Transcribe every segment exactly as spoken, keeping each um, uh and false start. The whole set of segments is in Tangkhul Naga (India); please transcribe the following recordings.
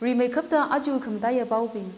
Rimeikapta aja khamataiya paobing.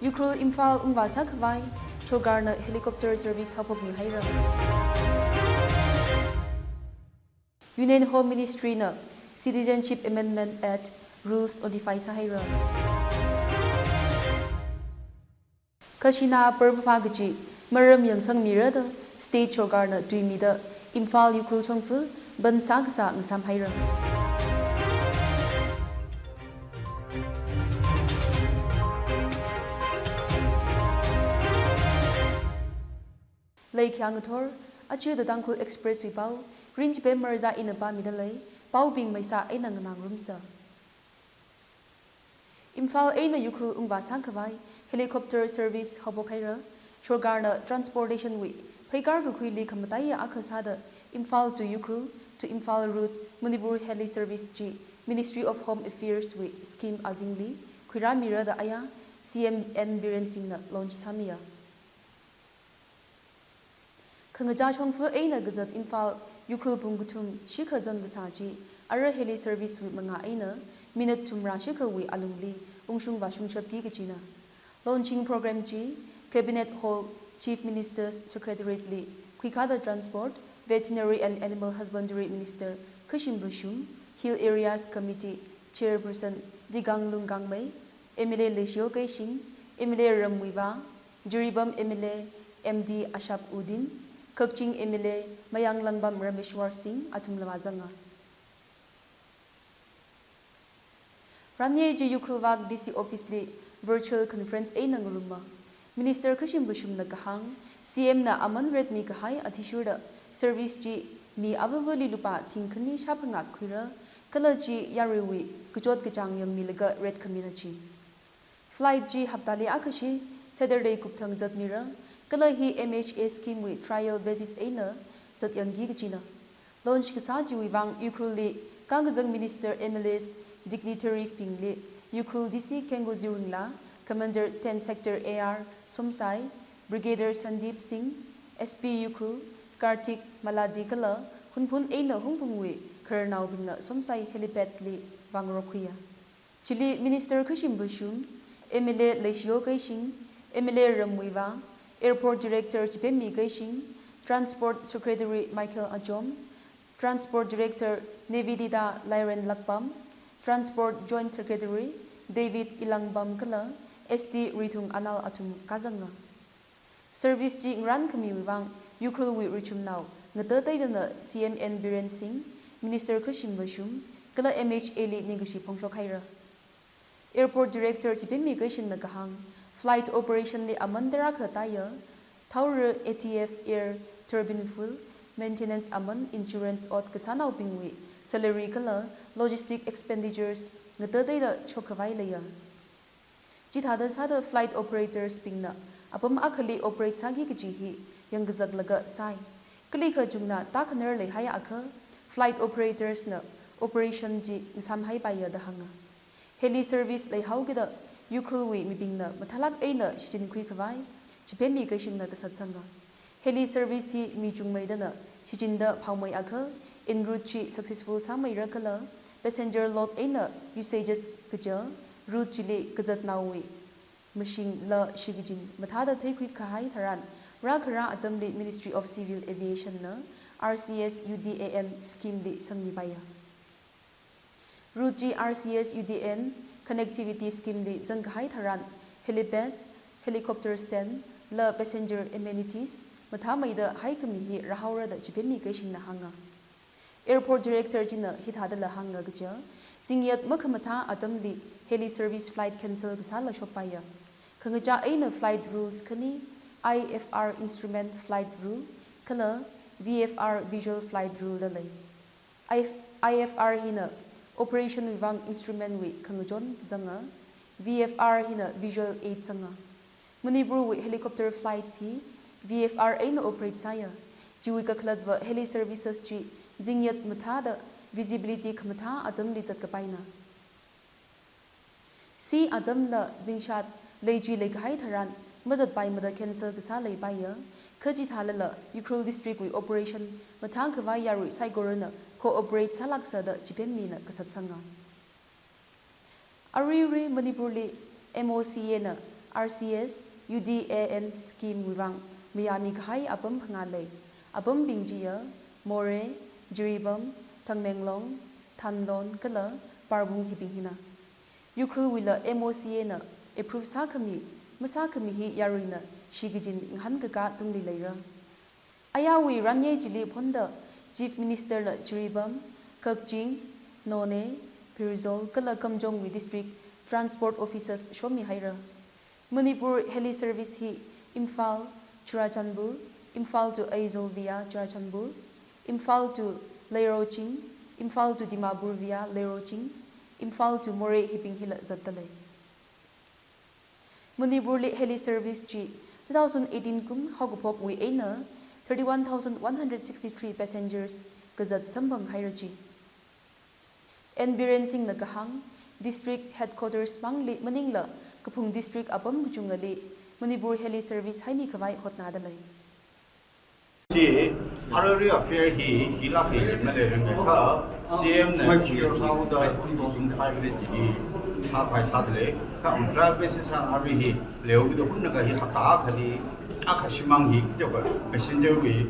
Ukhrul Imphal ungvā sākhavai, sorkarna helicopter service haophokmi haira. Union Home Ministry na Citizenship Amendment Act rules notify sāhaira. Khashina Parvapha kaji maram yangsangmira da state sorkarna tuimida Imphal Ukhrul shongfa bandh sākasā ngasāmhaira. Leikhayang ngathor, aja The Tangkhul Express wui pao, Rinchipem Marza ina pāmida lei, paobing maisa eina nganāngarumsa. Imphal eina Ukhrul ungvā sākhavai helicopter service haophok haira. Sorkarna transportation wui pheikar kakhuili khamataiya akha sāda Imphal to Ukhrul to Imphal route Manipur heli service chi Ministry of Home Affairs wui scheme azingli khuirāmira da aya C M N Biren Singh na launch sāmiya. Khangachā shongfa eina kazat Imphal Ukhrul pung kathum shikha zangkasā chi ara heli service wui mangā eina minute thumrā shikhawui alungli ungshung vāshungshapki kajina. Launching program chi Cabinet Hall, Chief Minister's Secretariat li khuikada Transport, Veterinary and Animal Husbandry Minister Khashim Vashum, Hill Areas Committee Chairperson Digang Lungkangmei, M L A Leishiyo Keishing, M L A Ramwivah, Jiribam M L A M D Ashab Uddin, Kakching M L A Mayang Langbam Rameshwar Singh athumla vāzanga. Ranye chi Ukhrul vak D C office li virtual conference eina ngarumma. Minister Khashim Vashumna kahāng, C M na aman retmi kahai athishurda service chi mi avāvali lupā thingkhani shāphangā khuira, kala chi yaruiwui kachot kachāng yangmilaga retkhamina chi. Flight chi haptali akhashi Saturday kupthang zatmira, kala hi M H A scheme wui trial basis eina zatyangki kajina. Launch kasā chiwui vang Ukhrulli kakazang minister, M L As, dignitaries bingli Ukhrul D C Kengu Zirungla, Commander ten Sector A R Somsai, Brigadier Sandeep Singh, S P Ukhrul Kartik Maladi kala Hunphun eina Hungpungwui khararnaobingna Somsai helipad li vāngarok khuiya. Chili Minister Khashim Vashum, M L A Leishiyo Keishing, M L A Ramwivah, Airport Director Chipemmi Keishing, Transport Secretary Michael Ajom, Transport Director Nivedita Lairenlakpam, Transport Joint Secretary David Ilangbam kala S D Rithung Anal athum kazanga. Service chi ngarānkhamiwui vang Ukhrulwui richumnao ngatateidana C M N Biren Singh, Minister Khashim Vashum kala M H A li ningkashi phongshok haira. Airport Director Chipemmi Keishingna kahāng, flight operation li aman tarākha taiya, thaora A T F air turbine fuel, maintenance aman, insurance ot kasānaobingwui salary kala logistic expenditures ngatateida shokkhavai leiya. Chithāda sāda flight operators bingna apam akhali operate sāki kaji hi yangkazaklaga sai. Kalikha chungna tākhanar leihaiakha flight operators na operation chi ngasāmhaipaiya da hānga. Heli service leihaokida Ukhrulwui mibingna mathālāk eina shichinkhui khavai Chipemmi Keishingna kasatsanga. Heli service hi mi chungmeidana shichinda phaomeiakha en route chi successful sāmeira kala passenger load eina usages kaja route chili kazatnaowui mashingla shikachin mathāda theikhui kahai tharan rākhara atamli Ministry of Civil Aviation na R C S U D A N scheme li sangmipaiya. Route chi R C S U D N connectivity scheme li zangkahai tharan helipad, helicopter stand la passenger amenities mathāmeida haikhami hi rāhaora da Chipemmi Keishingna hānga. Airport Director china hithādala hānga kaja, zingyat makhamathā atamli heli service flight cancel kasāla shokpaiya. Khangachā eina flight rules khani I F R instrument flight rule kala V F R visual flight rule da lei. I F R hina operation wui vang instrument wui khangachon zanga, V F R hina visual aid zanga. Manipurwui helicopter flights hi V F R eina operate sāya. Chiwui kakhalatva heli services chi zingyat mathāda visibility khamathā atamli zatkapaina. Sea atamla zingshat leichui leikahai tharan mazatpaimada cancel kasā leipaiya. Kha chithālala Ukhrul district wui operation mathākhavai yarui saikorana cooperate sālāksa da Chipemmina kasatsanga. Aruirui Manipurli M O C A na R C S, U D A N scheme wui vang mayāmi kahai apam phangā lei. Apambing chiya Moreh, Jiribam, Tamenglong, Thanlon kala Parbung hibing hina. Ukhrul wuila M O C A na approve sākhami, masākhami hi yaruina shikachin ngahānkakā tungli leira. Ayāwui ranyei chili phonda Chief Minister na Jiribam, Kakching, Noney, Pherzawl kala Kamjongwui district transport offices shommi haira. Manipur heli service hi Imphal, Churachandpur, Imphal to Aizawl via Churachandpur, Imphal to Leiroching, Imphal to Dimapur via Leiroching, Imphal to Moreh hibing hila zatdalei. Manipurli heli service chi two thousand eighteen kum haokaphokwui eina thirty-one thousand one hundred sixty-three passengers kazat samphang haira chi. N Biren Singh na kahāng, district headquarters mangli maningla kaphung district apam kachungali Manipur heli service haimi khavai hotnadalei. Chi, aruirui affair hi, hilāk hi limna leiranga kha, C M na ensure sāhaoda two thousand five hundred hi, sākhavai sādalei, kha on trial basis eina arui hi, leokida hunna kha hi hapta akhali, akha shimān hi, kayākha passenger wui,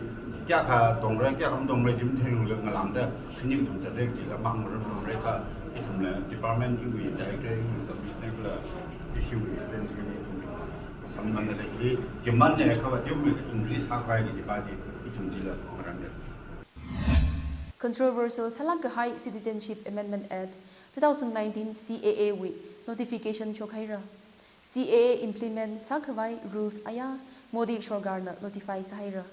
kayākha tongra, kayākha matongra, jim theng ngalamda, khani kathum zatrek jila mahāngmara phumra kha, ithumla department iwui director, iwui commissioner kala, issue wui explain kani ithum. Samman da lei, demand ne kha va tiu mi increase sākhavai kaji pa chi ithum chila ngarānle. Controversial sālāk kahai Citizenship Amendment Act two thousand nineteen C A A wui notification shok haira. C A A implement sākhavai rules ayā Modi sorkarna notify sāhaira.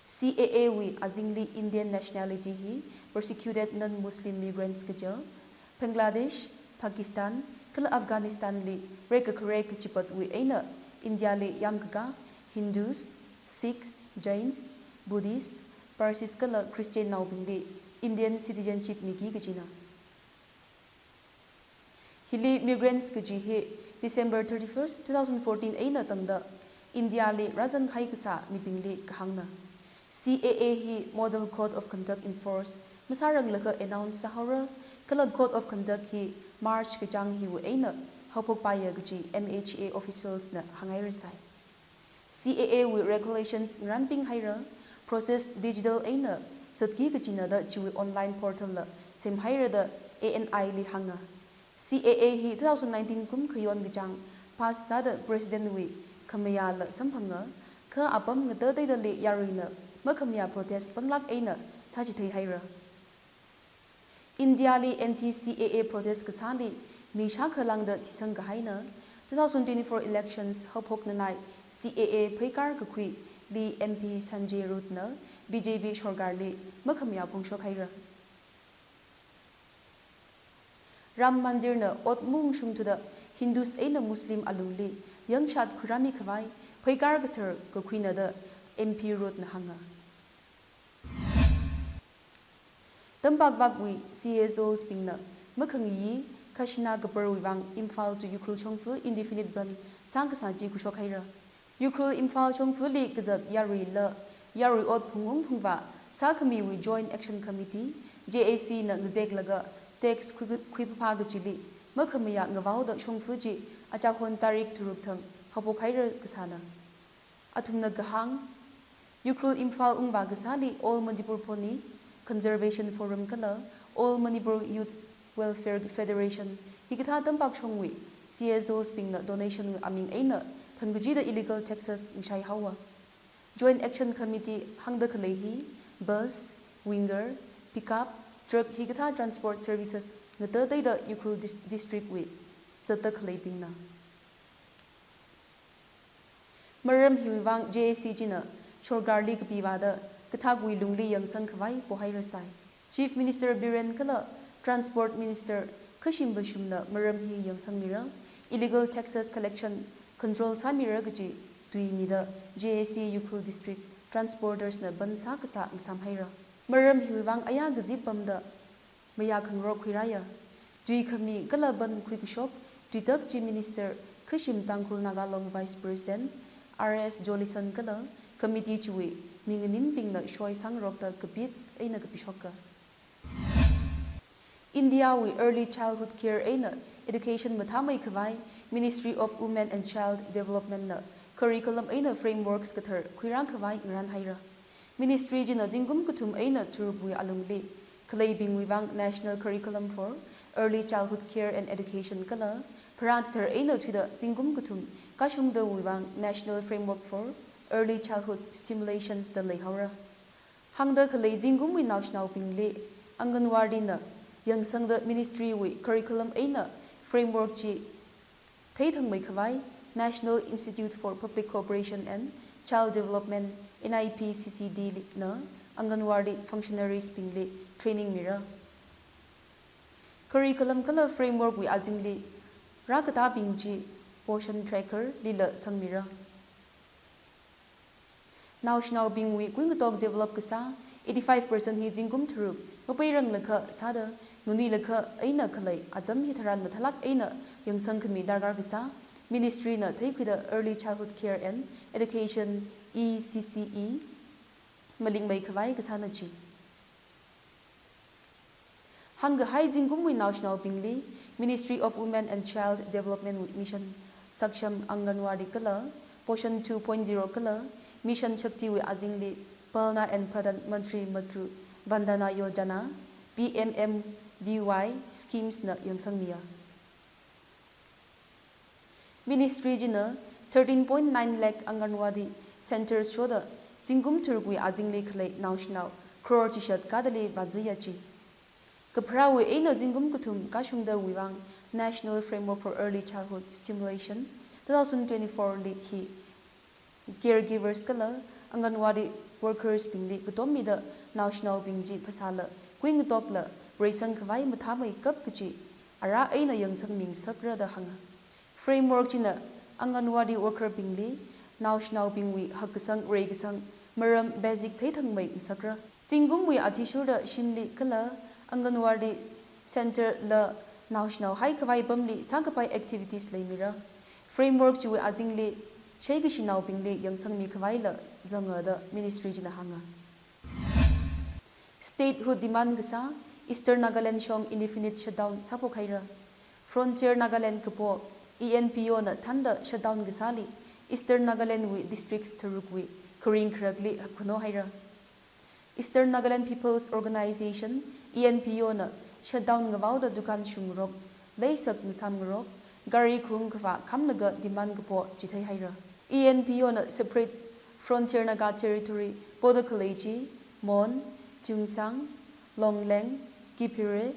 C A A wui azingli Indian nationality hi persecuted non-Muslim migrants kaja, Bangladesh, Pakistan, kala Afghanistan li rekkhakhare kachipatwui eina India li yāmkakā Hindus, Sikhs, Jains, Buddhist, Parsis kala Christian naobingli Indian citizenship miki kajina. Hili migrants kaji hi December thirty-first, two thousand fourteen eina tangda India li rāzang haikasā mibingli kahāngna. C A A hi Model Code of Conduct enforce masāranglakha announce sāhaora, kala Code of Conduct hi March kachāng hiwui eina haophokpaiya kaji M H A officials na hānghairasai. C A A wui regulations ngarānping haira, process digital eina zatki kajina da chiwui online portal la semhaira da A N I li hānga. C A A hi two thousand nineteen kum khayon kachāng pass sāda President wui khamayāla samphanga, kha apam ngatateidali yaruina makhamayā protest panglāk eina sāchithei haira. India li anti C A A protest kasāli mi shākha lāngda thisang kahaina, two thousand twenty-four elections haophoknanai C A A pheikar kakhuili M P Sanjay Raut na B J P sorkarli makhamayā phongshok haira. Ram Mandir na ot maungshungthuda Hindus eina Muslim alungli yangshat khuirāmi khavai pheikar kathar kakhuina da M P Raut na hānga. Tampak vakwui C S Os bingna makhangayi khashina kaparwui vang Imphal to Ukhrul shongfa indefinite bandh sākasā chi khuishok haira. Ukhrul Imphal shongfali kazat yaruila yarui ot phungung phungvā sākhamiwui Joint Action Committee, J A C na ngazeklaga tax khui, khuiphāphā kachili makhamayā ngavaoda shongfa chi achākhon tarik tharuk thang haophok haira kasāna. Athumna kahāng, Ukhrul Imphal ungvā kasāli All Manipur Pony Conservation Forum kala All Manipur Youth Welfare Federation hikathā tampak shongwui C S Os bingna donation aming eina thangkachida illegal taxes ngashai haowa. Joint Action Committee hāngda khalei hi bus, winger, pickup, truck hikathā transport services ngatateida Ukhrul dis-, district wui zatda khaleibingna. Maram hiwui vang J A C china sorkarli kapiwui vāda kathakwui lungli yangsang khavai pohairasai. Chief Minister Biren kala Transport Minister Khashim Vashumna maram hi yangsangmira, illegal taxes collection control sāmira kaji tui mida J A C Ukhrul District Transporters na bandh sākasā ngasām haira. Maram hiwui vang ayā kazip pamda mayā khangarok khuirāya. Tui khami kala bandh khuikashok tuitak Chief Minister Khashim Tangkhul Naga Long Vice President R S Jolison kala committee chiwui mi nganinbingna shoi sāngarokta kapit eina kapishoka. India wui early childhood care eina Education mathāmei khavai Ministry of Women and Child Development na curriculum eina frameworks kathar khuirāng khavai ngarān haira. Ministry china zingkum kathum eina tharukwui alungli khaleibingwui vang National Curriculum for Early Childhood Care and Education kala pharān tathar eina thuida zingkum kathum kashungdawui vang National Framework for Early Childhood Stimulations da leihaora. Hāngda khalei zingkumwui naoshinaobingli Anganwadi na yangsangda ministry wui curriculum eina framework chi theithangmei khavai National Institute for Public Cooperation and Child Development, N I P C C D na Anganwadi functionaries bingli training mira. Curriculum kala framework wui azingli rākatābing chi Poshan Tracker lila sangmira. Naoshinaobingwui kuingatok develop kasā eighty-five percent hi zingkum tharuk mapeiranglakha sāda nganuilakha eina khalei atam hi tharan mathālāk eina yangsang khami darkar kasā Ministry na theikhuida Early Childhood Care and Education, E C C E, malingmei khavai kasāna chi. Hāngkahai zingkumwui naoshinaobingli Ministry of Women and Child Development wui Mission Saksham Anganwadi kala Poshan two point zero kala Mission Shakti wui azingli Palna and Pradhan Mantri Matru Vandana Yojana, P M M V Y schemes na yangsangmiya. Ministry china thirteen point nine lakh Anganwadi centers shoda zingkum tharukwui azingli khalei naoshinao crore chishat kadali vāzaya chi. Kapharāwui eina zingkum kathum kashungdawui vang National Framework for Early Childhood Stimulation two thousand twenty-four li hi caregivers kala Anganwadi workers bingli katommida naoshinaobing chi phasāla kuingatokla reisang khavai mathāmei kap kachi ara eina yangsangmi ngasakra da hānga. Framework china Anganwadi worker bingli naoshinaobingwui hakkasang reikasang maram basic theithangmei ngasakra. Zingkumwui athishurda shimli kala Anganwadi center la naoshinao haikhavai pamli sākapai activities leimira. Framework chiwui azingli sheikashinaobingli yangsangmi khavaila zanga da ministry china hānga. Statehood demand kasā Eastern Nagaland shong indefinite shutdown sāphok haira. Frontier Nagaland kapo E N P O na thānda shutdown kasāli Eastern Nagaland wui districts tharukwui kharing kharakli hapkhano haira. Eastern Nagaland People's Organisation, E N P O na shutdown ngavaoda dukan shungrok, leisak ngasam ngarok, gari khung khavā khamlaga demand kapo chithei haira. E N P O na separate Frontier Naga Territory poda khalei chi Mon, Tuensang, Longleng, Kiphire,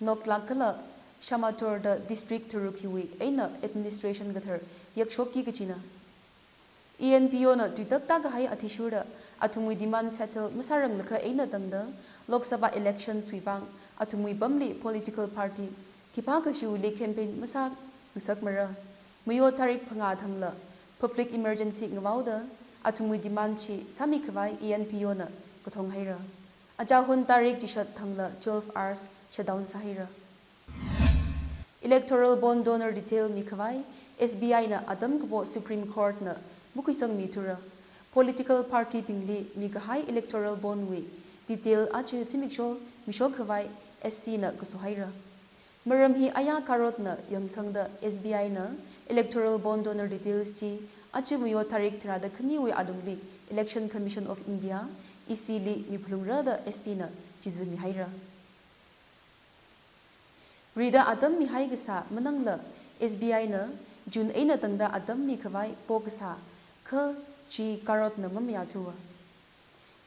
Noklak kala Shamator da district tharuk hiwui eina administration kathar yakshokki kachina. E N P O na tuitak tākahai athishurda athumwui demand settle masāranglakha eina tangda Lok Sabha election suivang athumwui pamli political party khipākha shiwuili campaign masā ngasakmara. Mayo tarik phangā thangla public emergency ngavaoda athumwui demand chi sāmi khavai E N P O na kathong haira. Achahon tarik chishat thangla twelve hours shutdown sāhaira. Electoral bond donor detail mikhavai S B I na atam kapo Supreme Court na makhuisangmi thura. Political party bingli mikahai electoral bond wui detail aja zimiksho mishok khavai S C na kaso haira. Maram hi aya Karot na yangsangda S B I na electoral bond donor details chi aja mayo tarik tharāda khaniwui alungli Election Commission of India, E C li miphalungra da S C na chizumi haira. Rida atam mihai kasā manangla S B I na June eina tangda atam mikhavai po kasā kha chi Karot na mamayāthuwa.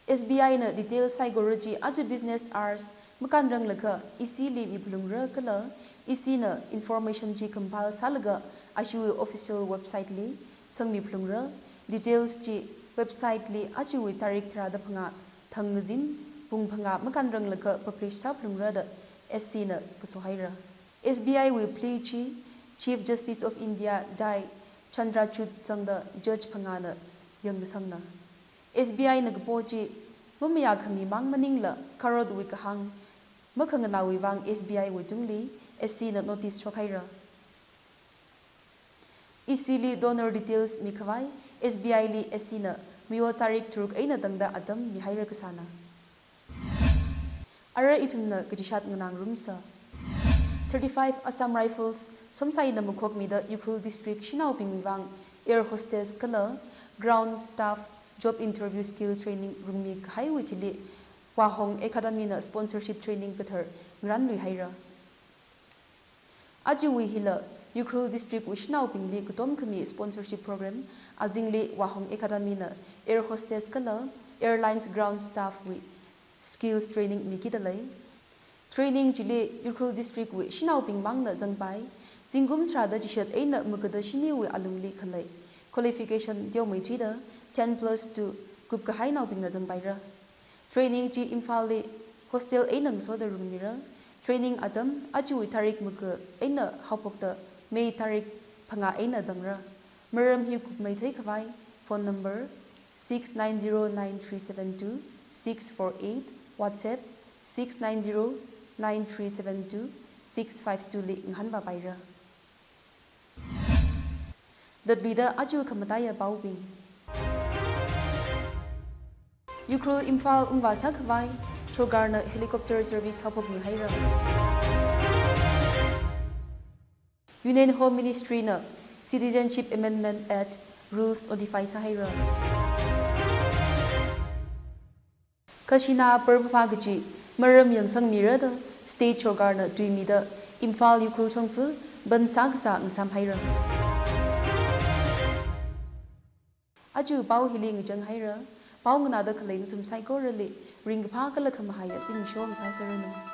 S B I na detail saikora chi aja business hours makānranglakha E C li miphalungra kala E C na information chi compile sālaga ashiwui official website li sangmiphalungra. Details chi website li ajawui tarik tharāda phangā thang ngazin pung phangā makānranglakha publish sāphalungra da S C na kaso haira. S B I wui plea chi Chief Justice of India Dai Chandrachud zangda judge phangāna yangsangna. S B I na kapo chi mamayākhami mang maningla Karot wui kahāng makhanganāwui vang S B I wui tungli S C na notice shokhaira. E C li donor details mikhavai S B I li S C na mayo tarik tharuk eina tangda atam mihaira kasāna. Ara ithumna kachishat nganāngarumsa. Thirty-five Assam Rifles, Somsaina makhokmida Ukhrul District shanaobingwui vang air hostess kala ground staff job interview skill training rungmi kahaiwui thili Wahong Academy na sponsorship training kathar ngaranlui haira. Ajawui hila Ukhrul District wui shanaobingli katom khami sponsorship program azingli Wahong Academy na air hostess kala airlines ground staff wui skills training mikida lei. Training chili Ukhrul District wui shanaobing mangna zangpai, zingkum tharāda chishat eina magada shiniwui alungli khalei qualification teomeithuida ten plus two kupkahainaobingna zangpaira. Training chi Imphal li hostel eina ngasoda rungmira. Training atam ajawui tarik maga eina haophokta May tarik phangā eina tangra. Maram hi kupmeithei khavai, phone number six nine zero nine three seven two six four eight, WhatsApp six nine zero nine three seven two six five two li ngahānvāpaira. Tatluida aja khamataiya paobing. Ukhrul Imphal ungvāsā khavai, sorkarna helicopter service haophokmi haira. Union Home Ministry na Citizenship Amendment Act rules notify sāhaira. Khajana perpha kaji maram yangsangmira da state sorkarna tuimida Imphal Ukhrul shongfa bandh sākasā ngasāmhaira. Aja pao hili ngachang haira, pao nganāda khalei nathum saikorali ringkaphā kala khamahaiya zimiksho ngasāserranu.